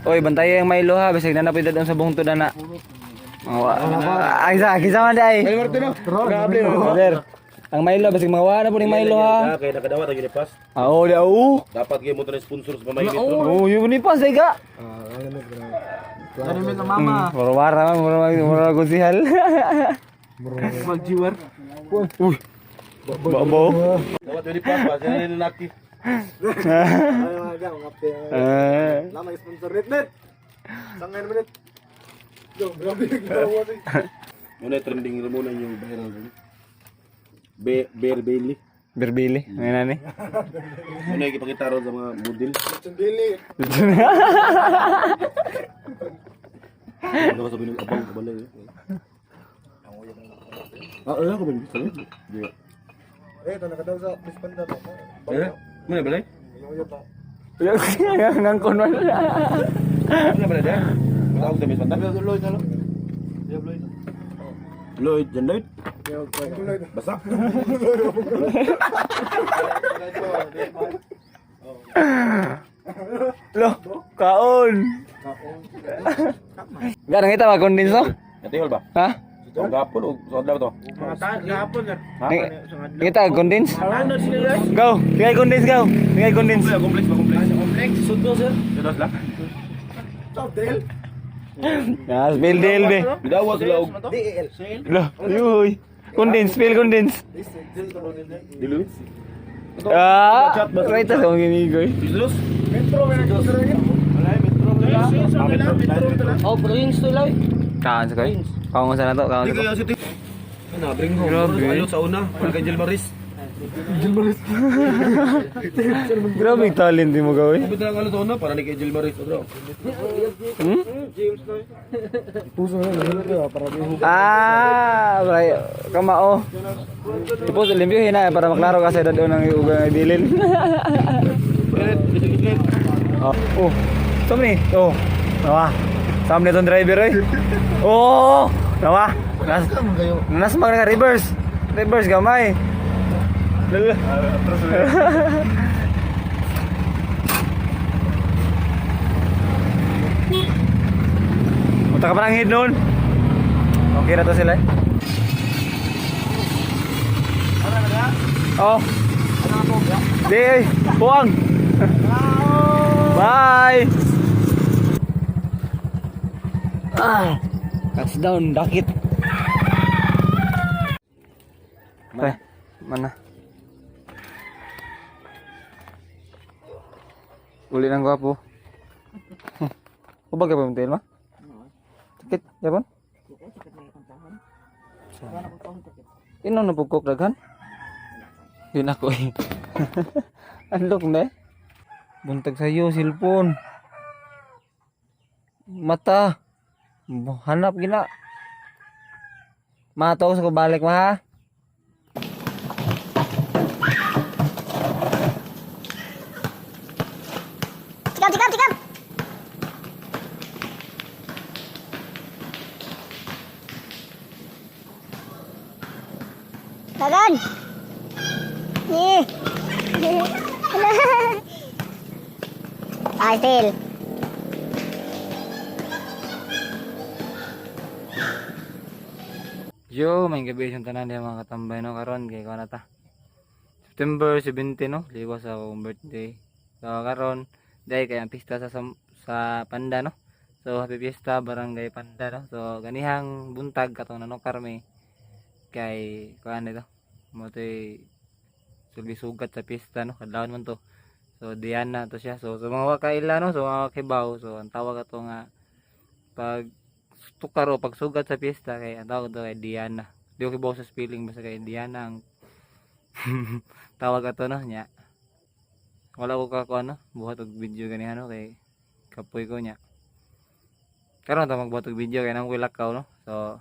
Oy, bantay ang Milo ha, bisag na napid sa buong tuda na. Oh, ay sa kisa man dai. Grabe no. Sir, ang Milo bisag mawa na po ni Milo ha. Kaya nakadawat ang Unipass. Ah, oh, di oh. Dapat gyud mo to na sponsor sa pamay nito. Oh, yun ni pa ka. Ano na mama? Mura man, mura man, mura konsihal. Magjiwar. Uy. Babo. Dapat Unipass pa sila ni lalaki. Ay mga ga, mga pe. Eh. Lama sponsor net net. Sangan minute. Yo, grabe ginawa ni. Muna trending mo na yung viral rin. Be Bear Bailey. Berbili, ngayon na ni. Muna yung ipakita ron sa mga model. Sundili. Ano ka sabi ng abang kabalay. Eh. Ah, ala ko ba yung sabi? Di. Eh, ito nakadaw sa Miss Panda ba? Eh, muna balay? Yung yun ba? Nangkon man. Muna balay de. Tawag sa Miss Panda. Lloyd ano? Lloyd. Lloyd, Jan Lloyd. Lloyd. Basta. Lo, kaon. Ga nangita ba condense no? Natihol ba? Ha? Ang gapon o sa adlaw to? Mga taas gahapon na. Nangita condense? Go, bigay condense go. Bigay condense. Complex ba complex? Complex suddo sir. Sudos lang. Top deal. Ya, spill deal be. Bidawa sila og DEL. Lo, yuy. Condense, spill condense. Diluwi. Ah, right sa akong ginigoy. Sudos. Metro may nagdosra yun. Oh, Prince tuloy. Kaon sa koy. Kaon sa nato, kaon Di sa ko. kayo city. Ano, bring home. Grabe. Ayot sa una, wala kay Gilmaris. Grabe yung talent mo gawin. Sabi lang ano sa una para ni kay Gilmaris bro. Hmm? Puso na lang para di Ah, bray, kamao. Tapos limpyo hina para maklaro kasi dadon ang ugang dilin. Oh, oh. Sam ni. Oh. Nawa. Sam ni tong driver oy. Oh, nawa. Nas nas mag ka reverse. Reverse gamay. Lala. Punta ka pa ng head noon. Okay na to sila eh. Oh. Di, ay, buwang. Bye. Ah, touchdown, dakit. Mana? Mana? Uli ng gwapo. Ubag ka pa yung tail, ma? Sakit, yapon? Ino na pugkok daghan? Yun ako eh. Andok na eh. Buntag sa'yo, cellphone. Mata. Hanap gina. Mataw sa kubalik ma ha. Tikam, tikam, tikam! Dagan! Ni! Ah, still. Yo, may gabi yung tanan niya mga katambay no karon kay kuan na ta. September 17 no, liwas sa akong birthday. So karon dahil kay ang pista sa sa Panda no. So happy fiesta Barangay Panda no. So ganihang buntag katong nanukar mi kay kuan nito. Mo to'y sulbi sugat sa pista no, kadlawon man to. So Diana to siya. So sa mga wakaila no, so mga kibaw, so ang tawag ato nga pag tukar o pagsugat sa piyesta kay ang tawag to kay Diana. Di ko kibaw sa spelling basta kay Diana ang tawag ato no nya. Wala ko ka ano, buhat og video ganihan no kay kapoy ko nya. Karon ta magbuhat og video kay namo koy lakaw no. So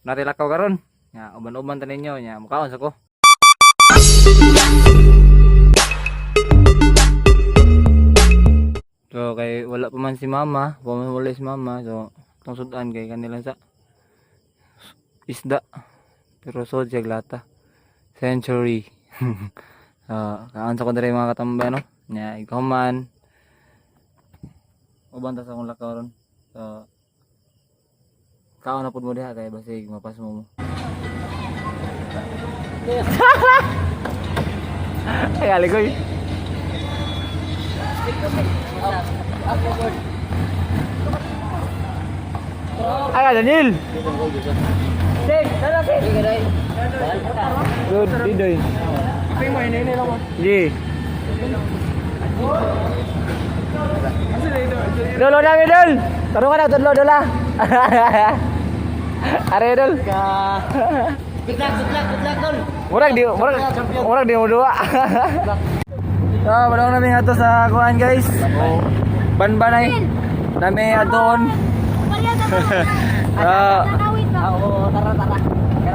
nati lakaw karon. Nya uban-uban ta ninyo nya mukaon sa ko. So kay wala pa man si mama, wala man wala si mama, so itong sudan kay kanila sa isda. Pero sod siya lata. Century. So, kaon sa ko diri, mga katambay, no. Nya ikaw man. Uban ta sa akong lakaw ron. So, kaon na pud mo diha kay basig mapasmo mo. Ay, aligoy. Ay, Daniel. Good, Didoy. Ji. Dolo na, Dol. Tarong ka na, tudlo, dola. Are, Dol. Good luck, good luck, good luck, Dol. Murag di mo duwa. So, padung namin ato sa kuan, guys. Banbanay. Nami atoon. Ah. Oo, tara, tara.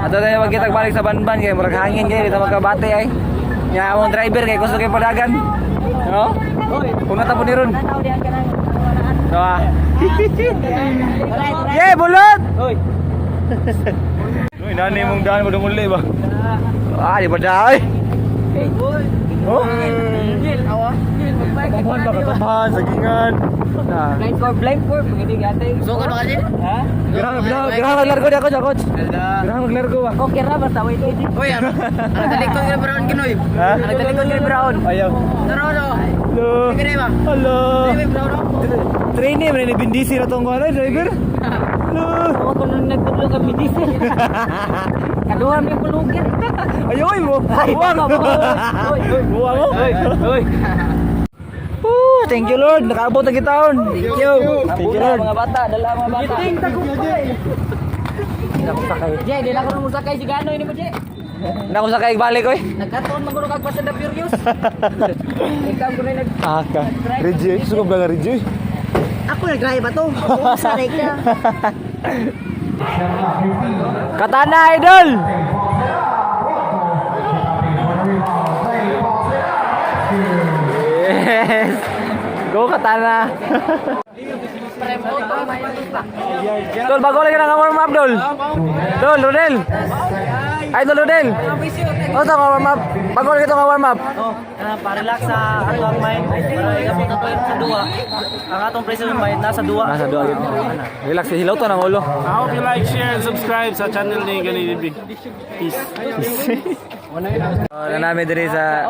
Ato tayo magkitag balik sa Banban kay murag hangin kay dito magkabate ay. Nya among driver kay gusto kay padagan. No? Kuna ta po ni ron. So, ah. Yeah, bulot. Hoy. Uy, nani mong daan mo dumuli ba? Ah, di ba dai? Oh. Katambahan ba katambahan sagingan. Nah. Blind curve, blind curve. Pwede gate. So ka ba Ha? Gerang gerang gerang maglargo di ako, coach. Gerang maglargo ba? Okay ra basta wait wait. Uy, ano? Ano talikon kay Brown Kinoy? Ha? Ano talikon kay Brown? Ayaw. Tara no. Hello. Kini ba? Hello. Kini Brown no? Trainee man ni Bindisi na tong ano, driver. Hello. Ako kuno nagtudlo kami diesel. Kaduha may pulugin. Ayaw ay mo. Buwang. Oy, oy. Buwang mo. Oy, oy. Woo, thank you, Lord. Nakaabot na kitaon. Thank you. Thank you, Lord. Mga bata, dala mga bata. Giting tagumpay. Jay, di lang ko musakay si Ganoy ni mo, Jay. Nako sa kay balik oy. Nagkatuon man guro kag Fast and the Furious. Ikaw ko na nag Aka. Reggie, suko ba Reggie? Ako nag-drive ba to? Sanay ka. Katana, idol. Yes. Go, Katana. Dol, bago lagi nang warm up, Dol. Dol, Rodel. Idol Rodel. Oh, to warm up. Bago lagi to warm up. Pa-relax sa atong mind. Sa duwa. Ang atong present mind nasa duwa. Nasa doa gitu. Relax, hilaw to ng ulo. I hope you like, share, and subscribe sa channel ni Gani TV. Peace. Oh, na namin diri sa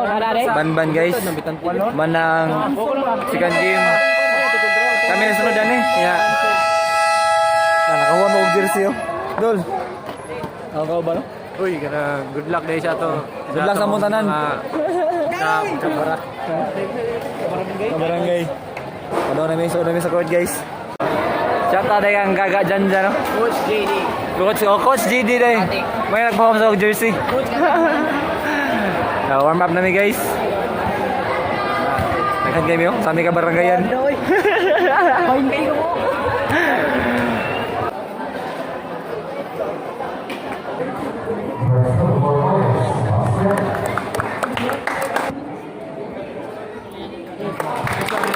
Banban, guys. Manang second game. Kami na sunod ani. Ya. Na nakakuha mo og jersey oh. Dol. Nakakuha ba no? Uy, kana good luck dahil sa ato. Good luck sa mong tanan. Sa kabara. Sa barangay. Ano namin so namin sa court, guys. Shout out ay ang gaga dyan dyan, no? Coach JD. Coach, oh, Coach GD day. May nagpahom sa og jersey. Warm up namin, guys. Naghan kami oh, sa aming kabarangayan.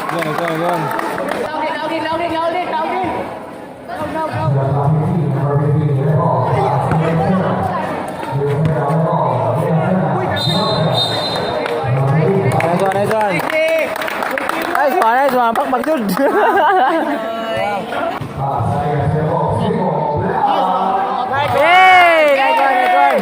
Go, go, go. Nice one, nice one. Nice one, nice one. Pak, pak, dude. Hey, nice one, nice one.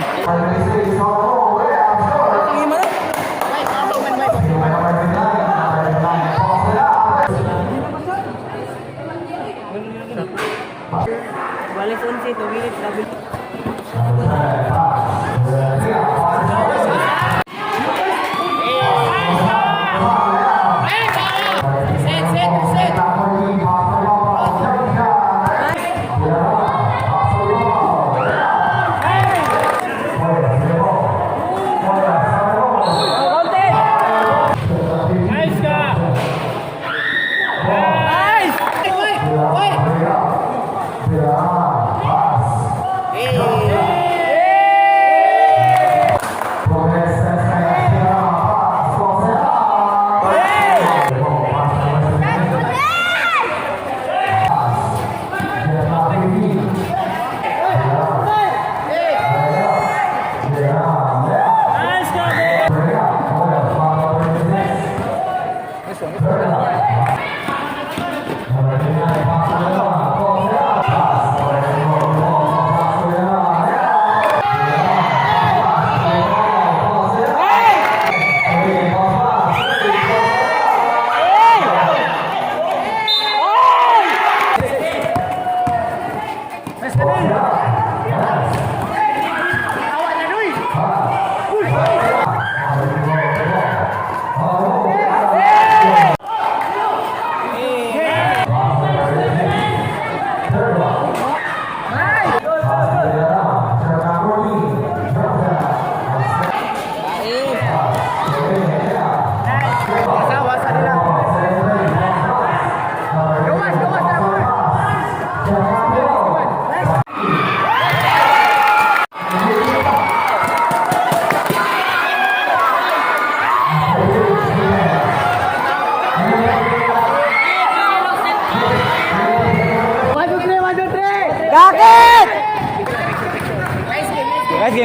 Balik 11, 2 minutes, double.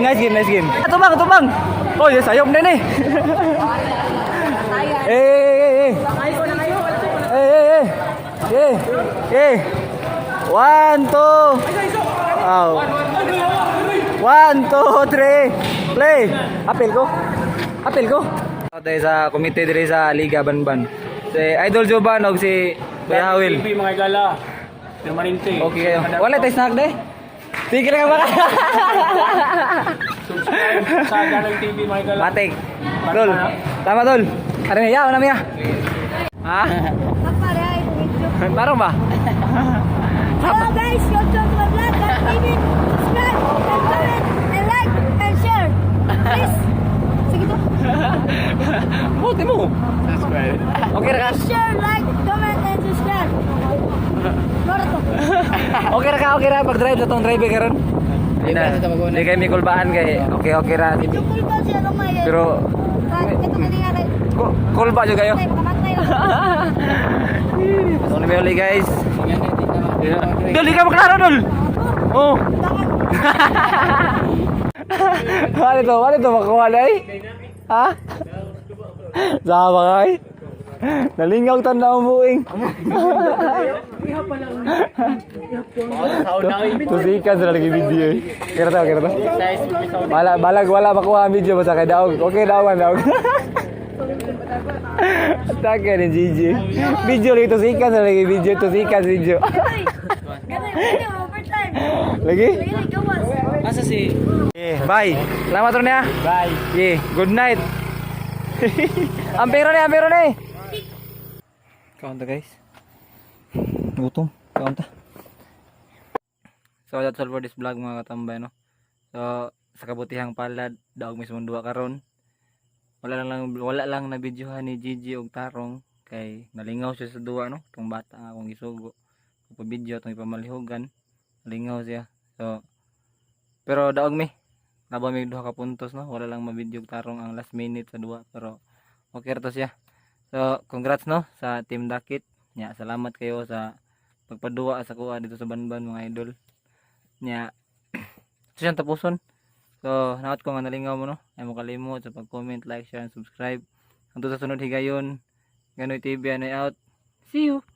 game, nice game, nice game. Tubang, tubang. Oh, yes, ayok na ni. Eh, eh, eh, eh. Eh, eh, eh. Eh, eh. One, two. Oh. One, two, three. Play. Apil ko. Apil ko. Tayo sa komite dire sa Liga Banban. Si Idol Joban og si Kuya Hawil. TV mga gala. Permanente. Okay kayo. Wala tayo snack de. Tigil ka ba? Subscribe sa Channel TV mga gala. Matik. Dol. Tama, dol. Ano niya? Ano niya? Ha? Kapare ay video. Parang ba? Hello guys, welcome to my vlog. God TV. Subscribe and comment and like and share. Please. Sige to. Buti mo. Subscribe. Okay ra ka. Share, like, comment and subscribe. Loro to. Okay ra ka, okay ra pag-drive sa tong drive karon. Hindi kay mikulbaan kay okay okay ra. Medyo cool ba siya gamay eh. Pero Ito na nga kay. Cool ba jud kayo? Ay, makamatay lang. So ni uli, guys. Dol, di ka maklaro, dol. Oh. Bakit? Ano to? Ano to makuha na eh? Ha? Sama ka eh. Nalingaw tanda ang buing. Tusikan sila lagi video eh. Kira to, kira to. Wala, balag wala makuha ang video basta kay daog. Okay, daog man daog. Atake ni Gigi. Video lagi tusikan sila lagi video, tusikan video. Ganoy. Ganoy, ganoy, overtime. Lagi? Lagi, lagi, gawas. Asa si Eh, bye. Salamat ron ya. Bye. Yeah, good night. Ampero ni, ampero ni. Kaunta, guys. Gutom, kaunta. So that's all for this vlog, mga katambay, no. So sa kabutihang palad, daog mismo duwa karon. Wala lang na videohan ni Gigi og Tarong kay nalingaw siya sa duwa, no. Tong bata nga akong gisugo. Pa video tong ipamalihugan. Nalingaw siya. So pero daog mi. Naba may duha ka puntos, no. Wala lang mabidyo og Tarong ang last minute sa duwa pero okay ra to siya. So congrats, no, sa Team Dakit. Nya salamat kayo sa pagpaduwa sa kuha dito sa Banban, mga idol. Nya so siyang tapuson. So naot ko nga nalingaw mo, no. Ay mo kalimot sa pag-comment, like, share and subscribe. Hangtod sa sunod higayon. Ganoy TV anoy out. See you.